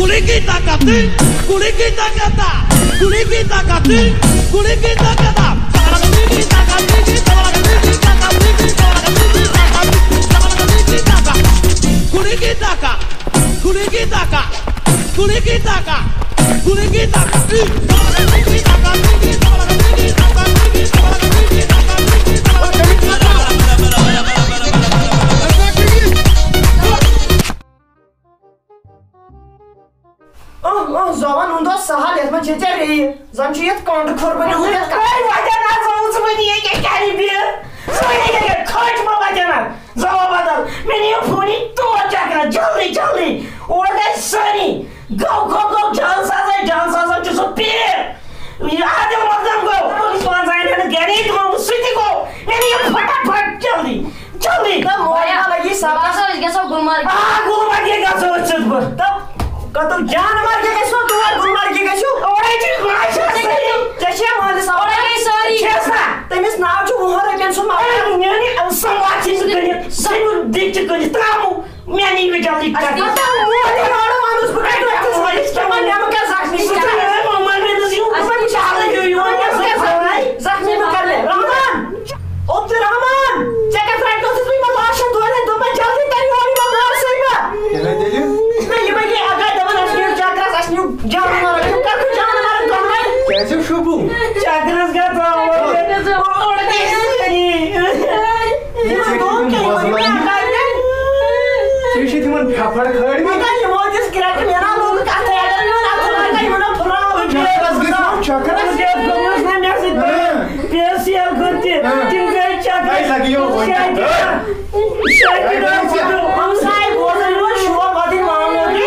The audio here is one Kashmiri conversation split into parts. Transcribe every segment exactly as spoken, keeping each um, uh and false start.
Kulikita kati, kulikita kata, kulikita kati, kulikita kata. Kulikita ka, kulikita ka, kulikita ka, kulikita ka. اہ، اہ، زوان ہُنٛد اوس سہل، یَتھ منٛز چھِ ژےٚ ریٚیہِ۔ زَن چھُ یَتھ کانٛٹہٕ کھوٚر بَنیومُت یَتھ کَتھ۔ ہے، وَتٮ۪ن ہا زٲوٕژ وٕنی ییٚکیٛاہ کَرِ بیٚیہِ۔ سُہ ییٚکیٛاہ کھٔج مہ وَتٮ۪ن ہا۔ زاوا بدل۔ مےٚ نِیِو فونی تور چکرَس، جلدی، جلدی۔ اور گٔے سٲری۔ گوٚو، گوٚو، گوٚو، جان سازَے، جان سازَن چھُ سُہ پیٖر۔ یہِ عادل مقدم گوٚو۔ پانٛژھ آیہِ نہٕ گَرے تہٕ سُہ تہِ گوٚو۔ مےٚ نِیِو فٹافٹ جلدی۔ جلدی۔ تہٕ موج ما لگی سبقس؟ بس، أسۍ گژھو گُلمرگ۔ آ، گُلمرگے گژھو أسۍ سیوٚد پٲٹھۍ۔ تہٕ کتو جان مرگہِ گژھو تور، گُلمرگہِ گژھو۔ اورے چھِ ماجہِ سۭتۍ۔ ژےٚ چھےٚ مٲلِس اورے گٔے سٲری۔ چھےٚ سا؟ تٔمِس ناو چھُ وُہن رۄپین سُنٛد مگر۔ اے، میٛانہِ سموار چھِ سُہ کٕنِتھ، سُہ دیٖچہِ کٕنِتھ ترٛاموٗ۔ میٛانہِ یہِ جلدی اَسہِ کر۔ پتہ موج یارٕ وَنُس بہٕ کَتہِ وَتھس وَنہِ۔ ژےٚ وَن مےٚ مہٕ کر زخمی۔ ژٕ چھُکھ مےٚ مَمَن مےٚ دِژ یہِ۔ ژٕ چھُکھ مےٚ شالٕے ہیوٗ یِوان۔ زخمی مہٕ کر مےٚ۔ رحمان! عبدالرحمان، ژےٚ کتھ رٹنوتھس بہٕ یِمن لاشن دورٮ۪ن؟ دوٚپمَے جلدی کر یور یِمن مار سٕے بہٕ۔ کیٛاہ دٔلیٖل؟ نہ، یِمے گٔے اگاے دپان اَسہِ نِیِو چکرس، اَسہِ نِیِو جانور، یِم کتھ چھِ جانور دۄنوَے؟ کیٛازِ شوٗبوٗ؟ چکرس گژھو۔ یِمن دوٚپ کیٛاہ، یِمن یِم اگاے گٔے؟ ژےٚ چھِ تِمن پھپھر کھٲلمٕتۍ۔ پتہ یِمو دِژ کرٛٮ۪کہٕ، مےٚ نا لوٚگ کتھے، اگر یِمن اتھٕ لگہِ، یِمن ہا پھُراو۔ چکرس گژھِ وۄنۍ چکرس۔ ژےٚ گوٚمُت نہ مےٚ سۭتۍ۔ ہاں۔ پی ایس سی ایل کھوٚت تہِ، ہاں۔ تِم گٔے چکرس۔ ہے، لگہِ یو وۄنۍ۔ شاکرہ، شاکرہ، ہے، لگہِ ژےٚ۔ ہمساے بوزن یِمن شور وۄتھٕنۍ معاملہٕ تہِ۔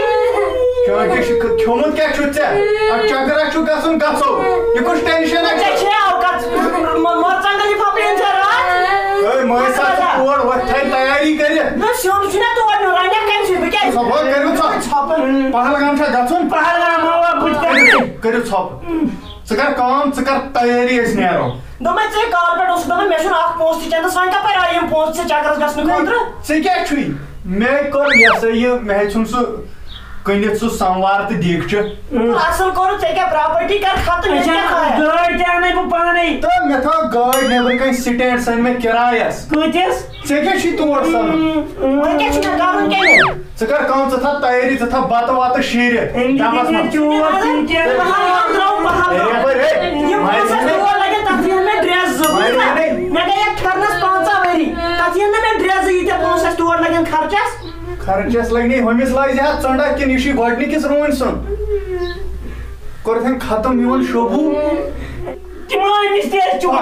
چٲنٛٹہِ چھُ کھیوٚمُت کیٛاہ چھُ ژےٚ؟ اَتھ چکرس چھُ گژھُن، گژھو۔ یہِ کُس ٹینشن ہے ژےٚ چھُ؟ چھے اوقات، م-، م-، مرژٕوانٛگن لفافہٕ أنۍ ژےٚ راتھ؟ ہے، مٲنۍ سا ژٕ کور وۄتھ تھاے تیاری کٔرِتھ۔ نہ، سیُن چھُنہ تور نیُن، رنکھ کمہِ سۭتۍ؟ بہٕ کیٛازِ؟ ژھۄپہٕ ہا کٔرِو ژھۄپہٕ۔ ژھۄپہٕ۔ پہلگام چھا گژھُن؟ پہلگام ہا، بہٕ تہِ کٔرِو، کٔرِو ژھۄپہٕ۔ ژٕ کر کٲم، ژٕ کر تیٲری، أسۍ نیرو۔ دوٚپمَے ژےٚ کالہٕ پٮ۪ٹھ اوسُکھ دَپان، مےٚ چھُنہٕ اَکھ پونٛسہٕ تہِ چَندَس، وۄنۍ کَپٲرۍ آیہِ یِم پونٛسہٕ ژےٚ چَکرَس گژھنہٕ خٲطرٕ؟ ژےٚ کیٛاہ چھُے؟ مےٚ کوٚر یہِ ہسا یہِ، مےٚ ہیٚژھُن سُہ کٕنِتھ سُہ سَموار تہٕ دیٖگچہِ۔ اَصٕل کوٚرُتھ، ژےٚ کیٛاہ پراپرٹی کَر ختم، مےٚ اچھا، کیٛاہ خیال؟ گٲڑۍ تہِ اَنَے بہٕ پانَے۔ تہٕ مےٚ تھٲو گٲڑۍ نیٚبرٕ کَنہِ سِٹینٛڈ، سۄ أنۍ مےٚ کِرایَس۔ کۭتِس؟ ژےٚ کیٛاہ چھُے تور سَنان؟ وۄنۍ کیٛاہ چھُ مےٚ کَرُن کیٛاہ؟ ژٕ کر کٲم، ژٕ تھاو تیٲری، ژٕ تھاو بَتہٕ وَتہٕ شیٖرِتھ أمۍ دِتۍ ڈَبَس مےٚ منٛز۔ چوب تِم کیٛاہ؟ پہلگام ترٛاوُن، پہلگام۔ ہے، یپٲرۍ، ہے، یِم ماجہِ پونٛسہٕ ہَنہِ۔ تور لَگن، تَتھ یِن مےٚ ڈرٛیس زٕ، ماجہِ بوٗزتھا؟ ہَنہِ۔ مےٚ گٔے یَتھ پھٮ۪رنَس پنٛژاہ ؤری، تَتھ یِن نہٕ مےٚ ڈرٛیس زٕ، ییٖتیٛاہ پونٛسہٕ اَسہِ تور لَگن خرچَس۔ خرچَس لَگہِ نہٕ، ہُمِس لاگہِ زِ ہَتھ ژٔنٛڈا کِنہٕ یہِ چھُے گۄڈٕنِکِس روٗنۍ سُنٛد؟ کوٚرُتھ ختم میون شوبوٗ۔ تِمو أمِس تہِ ٲسۍ چوب۔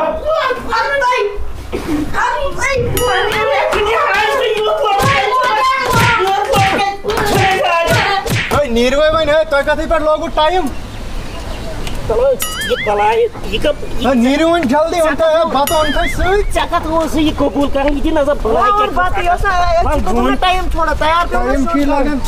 ہے، نیٖرِو وۄنۍ وۄنۍ، ہے، تۄہہِ کَتھٕے پٮ۪ٹھ لوگوُ ٹایم؟ چلو، یہِ بَلاے، یہِ کَپ-، یہِ ہے، نیٖرِو وۄنۍ جلدی، وۄنۍ تۄہہِ بَتہٕ اوٚن تۄہہِ سۭتۍ۔ ژےٚ کَتھ اوس یہِ قبوٗل کَران، یہِ دِ نظر بَلاے وۄنۍ کیٛاہ بَتہٕ یۄس، اَسہِ چھُ وۄنۍ گوٚمُت ٹایم تھوڑا، تیار پیوٚو ٹایم اَسہِ چھُے سونٛچُن۔ لَگان۔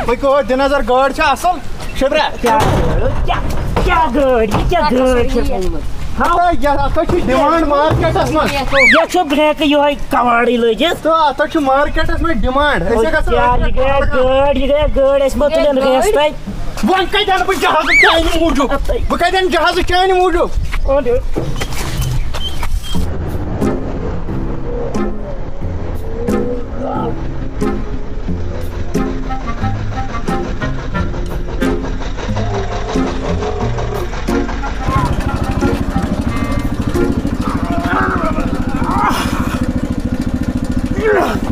وۄنۍ کَوَر دِ نظر، گٲڑۍ چھا اَصٕل؟ شُکرا۔ کیٛاہ گٲڑۍ؟ کیٛاہ، کیٛاہ گٲڑۍ؟ یہِ کیٛاہ گٲڑۍ چھِ تھٲومٕژ؟ ہاو۔ ہے، یَتھ، اَتھ حظ چھِ ڈِمانٛڈ مارکیٹَس منٛز۔ یَتھ چھُ برٛیکہٕ یِہوٚے کَواڑٕے لٲگِتھ۔ تہٕ اَتھ حظ چھُ مارکیٹَس منٛز ڈِمانٛڈ۔ أسۍ ہے گژھو کیٛاہ، یہِ گٔیہ گٲڑۍ، یہِ گٔیہ گٲڑۍ، اَسہِ ما تُلن ریس تۄہہِ؟ وۄنۍ کَتہِ اَنہٕ بہٕ جہازٕ چانہِ موٗجوٗب؟ بہٕ کَتہِ اَنہٕ جہازٕ چانہِ موٗجوٗب؟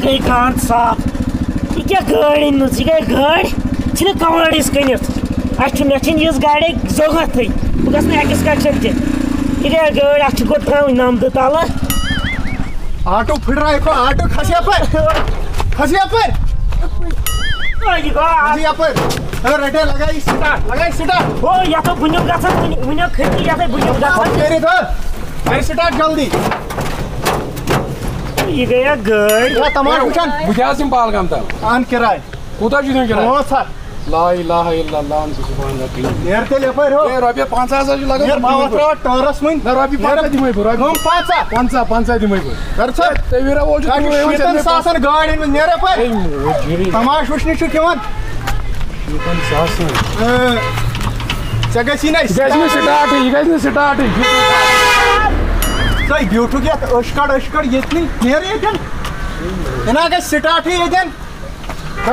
گٔے گانٛد صاف۔ یہِ کیٛاہ گٲڑۍ أنۍ مٕژ؟ یہِ گٔے گٲڑۍ، ژھٕنہِ کَوٲڑ أسۍ کٕنِتھ۔ اَسہِ چھُ، مےٚ چھِنہٕ یِژھ گاڑے ضوٚرَتھٕے۔ بہٕ گژھٕ نہٕ ایٚکٕسکرشن تہِ۔ یہِ گٔے گٲڑۍ، اَتھ چھِ گۄڈٕ ترٛاوٕنۍ نَمدٕ تَلہٕ۔ آٹو پھٕٹرایہِ کھو، آٹو کھس یپٲرۍ۔ کھس یپٲرۍ۔ آ، یہِ گوٚو آ-، کھس یپٲرۍ۔ ہے، رٹے، لگا یہِ سٹارٹ، لگا یہِ سٹارٹ۔ ہو، یتھ ہو بُنیُک گژھان، وُنہِ، وُنہِ ہو کھٔتۍ یہِ، یتھ ہو بُنیُک گژھان۔ کٔرِتھ ہو۔ کر سٹارٹ جلدی۔ یہِ گٔیا گٲڑۍ۔ ہے، تماشہٕ وٕچھان۔ بہٕ تہِ حظ یِمہٕ پہلگام تام۔ اہن کراے۔ کوٗتاہ چھُ دیُن کِراے؟ پانٛژھ ہتھ۔ لا الہ الا اللہ، محمد سبحان اللہ۔ نیر تیٚلہِ یپٲرۍ ہو۔ ہے، رۄپیہِ پنٛژاہ ہسا چھُ لگان۔ نیر، ما وۄتھ ترٛاوَکھ ٹٲرَس وٕنۍ۔ نہ، رۄپیہِ نیر۔ پنٛژاہ دِمَے بہٕ، رۄپیہِ۔ کٕم پنٛژاہ؟ پنٛژاہ، پنٛژاہ دِمَے بہٕ۔ کر ژٕ۔ ہے، تَویرا وول چھُ کَتہِ تُہۍ چھُ یِوان شیٖتَن ژےٚ مےٚ ساسَن گاڑِ أنۍمٕژ، نیر یپٲرۍ۔ ہے، موج گِری۔ تماش وٕچھنہِ چھُکھ یِوان۔ اۭں، ژےٚ گژھی نہ یہِ گژھِ نہٕ سٹارٹٕے، یہِ گژھِ نہٕ سٹارٹٕے۔ تۄہہِ بیوٗٹھُکھ یَتھ أچھ کَڑ، أچھ کَڑ ییٚتہِ نٕے، نیرٕ ییٚتٮ۪ن۔ یہِ نہ گژھِ سٹارٹٕے ییٚتٮ۪ن۔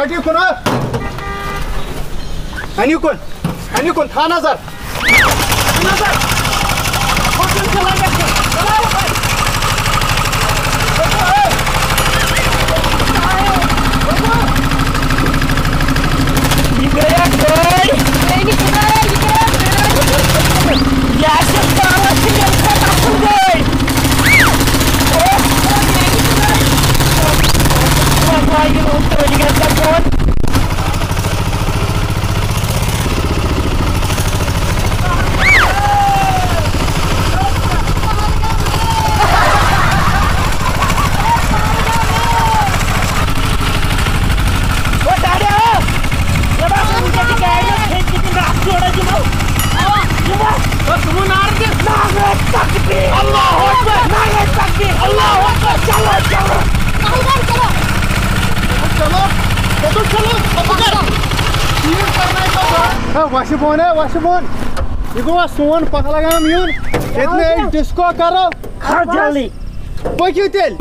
رٔٹِو کُن، آ۔ اَنِو کُن، اَنِو کُن، تھاو نظر۔ ہے، وَسہِ بۄن، ہے، وَسہِ بۄن۔ یہِ گوٚوا سون پہلگام یُن۔ ییٚتہِ نہٕ أسۍ ڈسکو کرو۔ کھژ جلدی۔ پٔکِو تیٚلہِ۔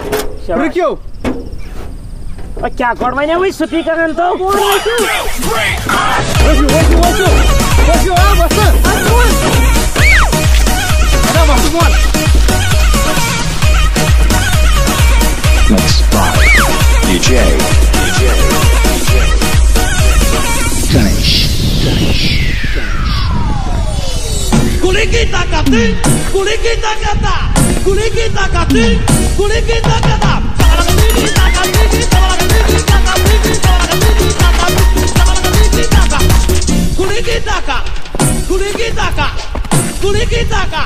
شاباش۔ رُکِو۔ او کیٛاہ گۄڈٕ وَنیوٕے سپیٖکرن تو۔ ؤسِو، ؤسِو، ؤسِو۔ ؤسِو، آ، وَسہٕ۔ اَدا، وَسہٕ بۄن۔ Mixed by D J, D J, D J Ganesh, Ganesh. Kulikita kati, kulikita kata, kulikita kati, kulikita kata. Kulikita ka, kulikita ka, kulikita ka.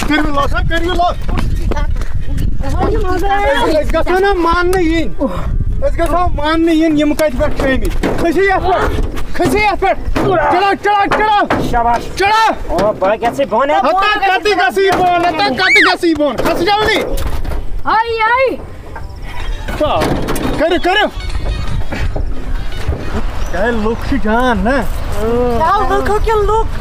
کٔرِو لوس، ہا، کٔرِو لوس۔ أسۍ گژھو نہ ماننہٕ یِنۍ۔ أسۍ گژھو ماننہٕ یِنۍ، یِم کَتہِ پٮ۪ٹھ چھِ آمٕتۍ۔ کھٔسِو یَتھ پٮ۪ٹھ، کھٔسِو یَتھ پٮ۪ٹھ۔ چڑھو، چڑھو، چڑھو۔ شاباش۔ چڑھو۔ او، بہٕ گژھٕ بۄن۔ ہتا کَتہِ گژھِ یہِ بۄن؟ ہتا کَتہِ گژھِ یہِ بۄن؟ کھس جلدی۔ آے، آے۔ کٔرِو، کٔرِو۔ ہے، لُکھ چھِ جان، نہ؟ کیٛاہ لُکھ ہو کِنہٕ لُکھ؟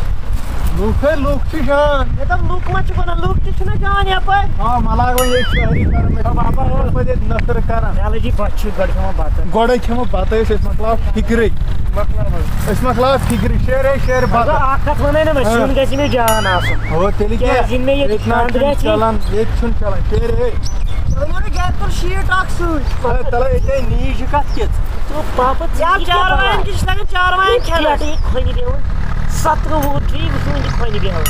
لُکھ ہے، لُکھ چھِ جان۔ مےٚ دوٚپ، لُکھ ما چھِ وَنان، لُکھ تہِ چھِنہ جان یَپٲرۍ۔ آ، مےٚ لاگ وۄنۍ ییٚتہِ شٲعری کَرٕنۍ، مےٚ چھُ بابا پٔتۍ ییٚتہِ نٔخرٕ کَران۔ یَلہٕ جی، بَتہٕ چھُ گۄڈٕ کھٮ۪وان بَتہٕ۔ گۄڈَے کھٮ۪مو بَتہٕ أسۍ، أسۍ مۄکلاو فِکرٕے۔ مۄکلاو حظ۔ أسۍ مۄکلاو فِکرِ، شعرے شعر بتہٕ۔ مطلب، اکھ کتھ ونے نا مےٚ، ہاں۔ سیُن گژھِ مےٚ جان آسُن۔ ہو، تیٚلہِ کیٛاہ؟ کیٛازِ یِنہٕ مےٚ ییٚتہِ ییٚتہِ نہ حظ خانٛدرِ چھُنہٕ اَتہِ؟ چلان، ییٚتہِ چھُنہٕ چلان۔ شعرے۔ وۄنۍ یورٕ گرِ تُل شیٖٹ اکھ سۭتۍ۔ تلہٕ، تلہٕ، ییٚتے نیٖج یہِ کتھ کِژھ؟ تو پاپہٕ ژٕ یہِ کیٛاہ چاروایَن بَلاے؟ کِژھ چھِ لگان چاروایَن یہِ کھٮ۪نَس؟ پھیٹہٕ یہِ کھۄنہِ بیٚہوان۔ سترٛوُہ وُہ ٹرٛی وٕچھُن یہِ کھۄنہِ بیٚہوان۔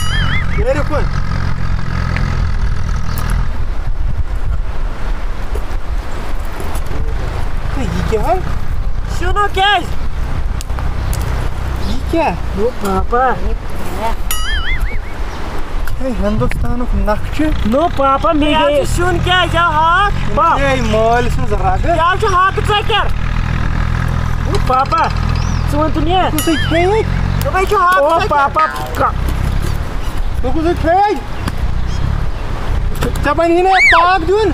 شعرِ کُن۔ تہٕ یہِ کیٛاہ حظ؟ شُنو کیٛازِ؟ یہِ کیٛاہ؟ او پاپا۔ ہے، ہندوستانُک نقشہٕ۔ نو پاپا، مےٚ یہِ حظ گٔے چھُ سیُن کیٛازِ آو ہاکھ؟ پا- ہے، مٲلۍ سٕنٛز رگہٕ۔ یہِ حظ چھُ ہاکہٕ ژۄکیر۔ او پاپا، ژٕ وَن تہٕ مےٚ۔ ژٕ کُسٕے کھیٚیہِ؟ دوٚپمَے چھُ ہاکہٕ او ژۄکیر۔ پاپا، کا- ژٕ کُسٕے کھیٚیہِ؟ ژےٚ بنہِ ہے نہٕ پاک دیُن۔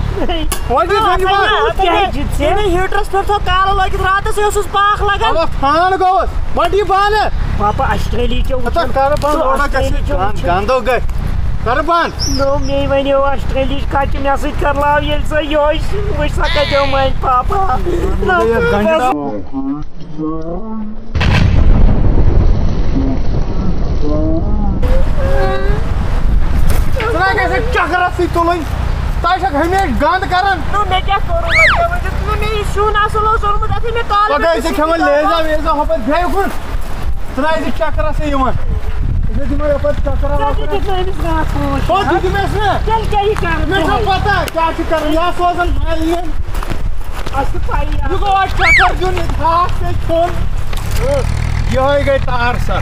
وۄنۍ چھُ نہ، زنجہِ بنٛد۔ ہتہٕ کیٛازِ نہٕ، ژےٚ؟ ییٚلہِ ہیٖٹرَس پٮ۪ٹھ تھوٚو کالہٕ لٲگِتھ راتَس، یہِ اوسُس پاکھ لگان۔ اَوا، فان گوٚوُس۔ وۄنۍ دِ بانہٕ۔ پاپا، آسٹریلیا چو ہتا وٕچھُن۔ کر بنٛد، ژٕ لوڑا گژھِ آسٹریلیا چو جان، وٕچھُن۔ گنٛدو گژھِ۔ کر بنٛد۔ نو، مے ونیو آسٹریلیا کچہِ مےٚ سۭتۍ کرلاو، ییٚلہِ سۄ یہوے سیُن وٕچھ، سۄ کتیو مانہِ پاپا۔ نہ، یہِ گنٛڈٕ۔ ژٕ نہ گژھِ چکرس سۭتۍ تُلٕنۍ۔ تۄہہِ چھکھ ہمیشہِ گنٛد کران۔ نو، مےٚ کیٛاہ کوٚرُتھ وۄنۍ؟ ژےٚ ؤنِتھ نہٕ مےٚ یہِ سیُن اصٕل اوس اوٚنمُت، اَتھے مےٚ کالہٕ پگاہ ٲسۍ کھٮ۪وان لیزا ویزا ہۄپٲرۍ، بیٚیہِ کُن۔ ژٕ نہ ٲسۍ چکرسٕے یِوان۔ أسۍ ٲسۍ یِمن یپٲرۍ چکرا ژےٚ تہِ وپٲرۍ۔ دیُت نہٕ أمِس راتھ پانٛژھ ہو، شےٚ۔ دیُتمے ژٕ؟ تیٚلہِ کیٛاہ یہِ کرٕ مےٚ چھےٚ دۄہے؟ پتہ کیٛاہ چھُ کرُن، یا سوزن مالِنٮ۪ن۔ اَسہِ چھُ پَیی یہِ آسان۔ گوٚو اَتھ چکر دیُن، ییٚتہِ ہاکھ چھُ اَسہِ کھیوٚن۔ یِہوٚے گٔے تار سر۔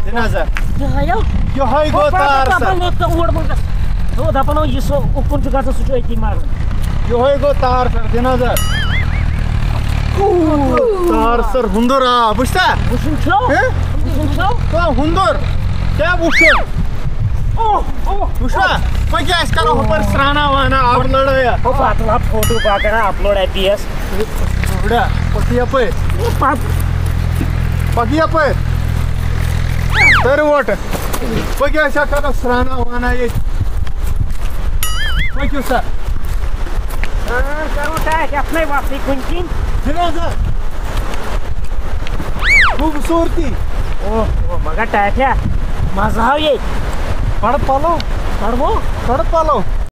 دِ نظر۔ یِہوٚے ہو؟ یِہوٚے گوٚو ہُپٲرۍ تار دَپان سر۔ لوٚگ تہٕ اور وۄنۍ گژھ۔ ہُہ دَپان اوس، یُس ہُہ اُکُن چھُ گژھان، سُہ چھُ أتی مَران۔ یِہوٚے گوٚو تار سر، دِ نظر۔ تار سر، ہُنٛدُر آو، وٕچھتا؟ وٕچھُن چھُ۔ ہہ؟ وٕچھُن چھُ۔ کانٛہہ ہُنٛدُر؟ کیٛاہ وٕچھُن؟ وٕچھوا، وۄنۍ کیٛاہ أسۍ کَرو ہُپٲرۍ سرٛانہ وانہ، اَپلوڈا یا؟ او، پَتہٕ لا فوٹو پَکھ کران اَپلوڈ اَتی یَس۔ وٕچھا، پَکھ یَپٲرۍ۔ پَکھ یَپٲرۍ۔ تٔرۍ ووٹ۔ وۄنۍ کیٛاہ أسۍ ہا کَرو سرٛانہ وانہ ییٚتہِ؟ پٔکِو سا۔ آ، کرو ٹاٹھۍ یَتھ نَے وَسٕے کُنہِ کِنۍ۔ جِنازہ۔ خوٗبصوٗرتی۔ اوہ، اوہ، مگر ٹاٹھیا، مَزٕ ہاو ییٚتہِ۔ کَڑٕ پَلو۔ کَڑٕ وو؟ کَڑٕ پَلو۔